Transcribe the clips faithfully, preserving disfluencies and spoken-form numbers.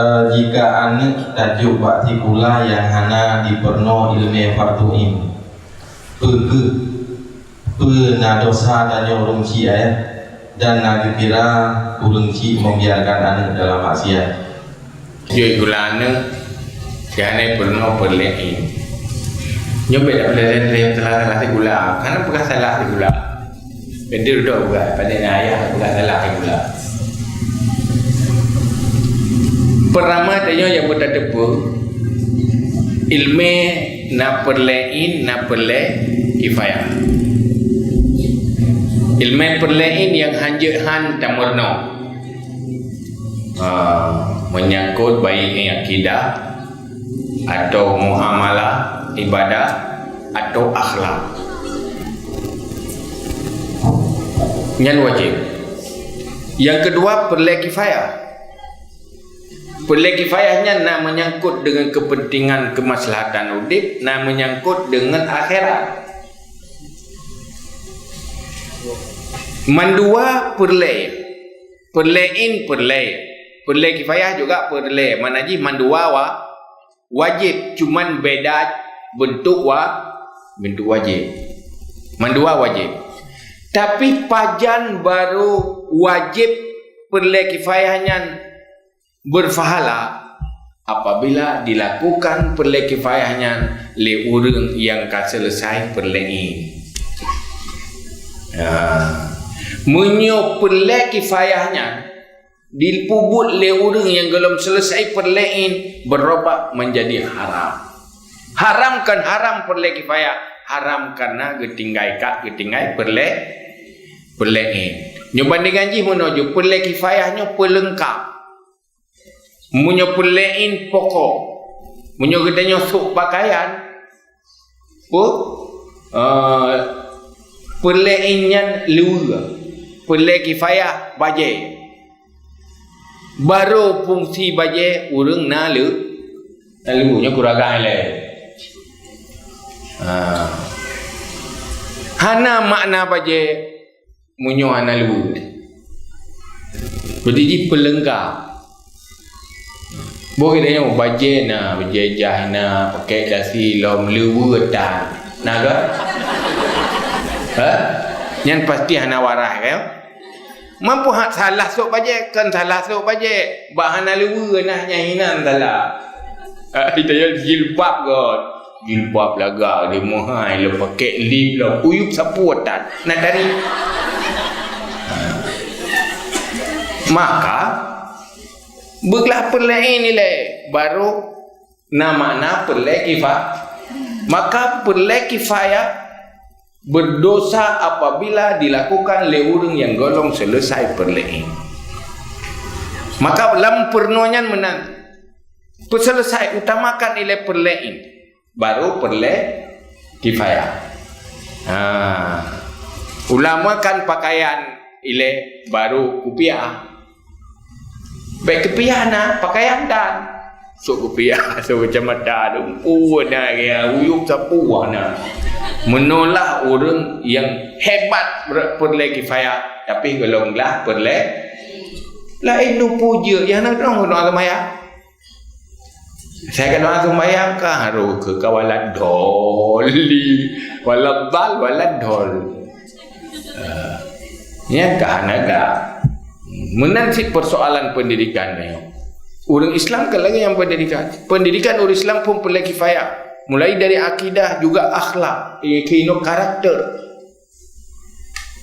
Jika aneuëk tajok bak sikula nyang hana jipeurunoe ileumèe fardhu ain, peue kheueh, peue na desya tanyoe ureuëng chik ayah, dan na geukira ureuëng chik membiarkan aneuëk dalam maksiat? Jok sikula aneuëk, nyang hana jipeurunoe peureulèe ain. Nyoe beda peureulèe ain, salah-salah sikula. Hana peugah salah sikula. Keuneuk dudoe bukan, padahai na ayah bukan salah pula. Peurama tanyoe nyang beutateupeue, ileumèe na peureulèe ain, na peureulèe kifayah. Ileumèe peureulèe ain nyang hanjeuet han tameurunoe. Ah, menyangkut baik akidah, atau muamalah, ibadah, atau akhlak. Nyan wajéb. Nyang keudua, peureulèe kifayah. Peureulèe kifayah nyan na menyangkut dengan kepentingan kemaslahatan udép, na menyangkut dengan akhirat. Mandua peureulèe. Peureulèe ain peureulèe. Peureulèe kifayah juga peureulèe. Makna jih mandua wa-, wajéb, cuman beda beuntuk wa-, beuntuk wajéb. Mandua wajéb. Tapi pajan barô wajéb peureulèe kifayah nyan berpahala apabila dilakukan peureulèe kifayah nyan lé ureuëng nyang ka seuleusai peureulèe ain. Ya. Meunyoe peureulèe kifayah nyan dipeubuet lé ureuëng nyang gohlom seuleusai peureulèe ain, berubah menjadi haram. Haram kan haram peureulèe kifayah, haram karena geutinggai ka, geutinggai peureulèe, peureulèe ain. Nyoe bandingan jih meunoe jeuet, peureulèe kifayah nyoe peuleungkap. Meunyoe peureulèe ain pokok, meunyoe geutanyoe sôk pakaian, peue? Eh, peureulèe ain nyan luweue, peureulèe kifayah bajèe. Barô fungsi bajèe ureuëng na leu-, na luweue, nyoe kuragai lé. Ha. Hana makna bajèe meunyoe hana luweue. Berarti jih peuleungkap. Boh geutanyoe bajèe na, bajèe jai na, pakèk dasi lom luweue tan. Na ka? Ha? Nyan pasti hana waras, kan? Mampu ha-, salah sôk bajèe, kan salah sôk bajèe. Bak hana luweue nah nyan hinan salah. Ha, geutanyoe jilbab kon. Jilbab lagak di meuhai, lom pakèk lip, lom uyueb sapeue tan. Na tari. Maka, beuglah peureulèe ain ilèe, barô na makna peureulèe kifa-, maka peureulèe kifayah berdosa apabila dilakukan lé ureuëng nyang gohlom seuleusai peureulèe ain. Maka lam peurunoe nyan meunan, peuseuleusai, utamakan ilèe peureulèe ain, barô peureulèe kifayah. Ha. Ulama kan pakaian ilèe, barô kupiah. Bèk kupiah na, pakaian tan. Sôk kupiah, sôk kacamata tu. Oh, na ya, uyueb sapeue na. Meunoe lah ureuëng nyang hebat ber-, peureulèe kifayah, tapi gohlom glah peureulèe. Laén luput jeuet, nyang na droe doa seumayang. Saya ka doa seumayang ka harôh keu ka waladhdhallin, waladhdhal, waladhdhal. Ah, nyan ka hana glah. Meunan cit persoalan pendidikan nyoe. Ureuëng Islam kan lagèe nyang pendidikan. Pendidikan ureuëng Islam phôn peureulèe kifayah. Mulai dari akidah juga akhlak, iaitu karakter.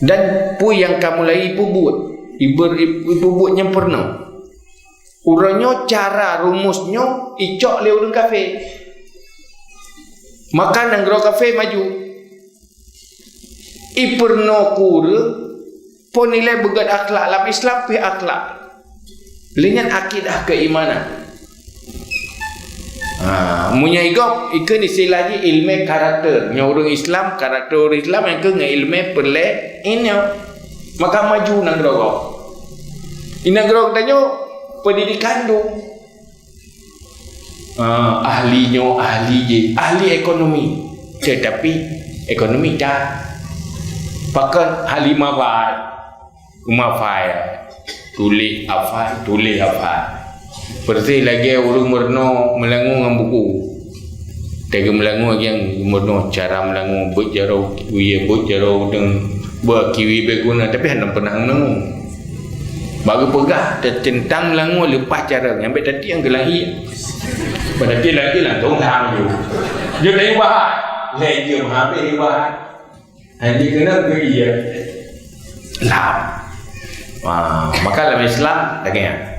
Dan peue nyang ka mulai ipeubuet, iber-, ipeubuet nyang peurunoe. Uroe nyoe cara rumus nyoe icok lé ureuëng kafé. Maka nanggroe kafé maju. Ipeurunoe keu ureuëng, phôn ilèe beugèt akhlak, lam Islam pih akhlak. Lé nyan akidah keimanan. Ha, meunyoe i gob, ikheun istilah jih ileumèe karakter. Nyoe ureuëng Islam, karakter ureuëng Islam nyang keuh ngon ileumèe peureulèe ain nyoe. Maka maju nanggroe gob. Di nanggroe geutanyoe pendidikan dum. Ah, ahli nyoe, ahli jih, ahli ekonomi. Tetapi ekonomi dah. Pakon ahli mafai, mafai. Tuléh hafai, tuléh hafai. Persis lagée ureuëng meurunoe meulangue ngon buku. Lagée meulangue nyang meurunoe cara meulangue, beuet jaroe, wie beuet jaroe udeueng, beuet kiwi bèk guna, tapi hana pernah meulangue. Bak geupeugah teuntang meulangue leupah cara nyang bèk tatieng keu langit. Berarti lagi langsung lam ju. Jeuet tayue bahat. Lé jeuem habéh bahat. Hanya kena beri ya. Lam. Ha, maka lam Islam lagée nyan.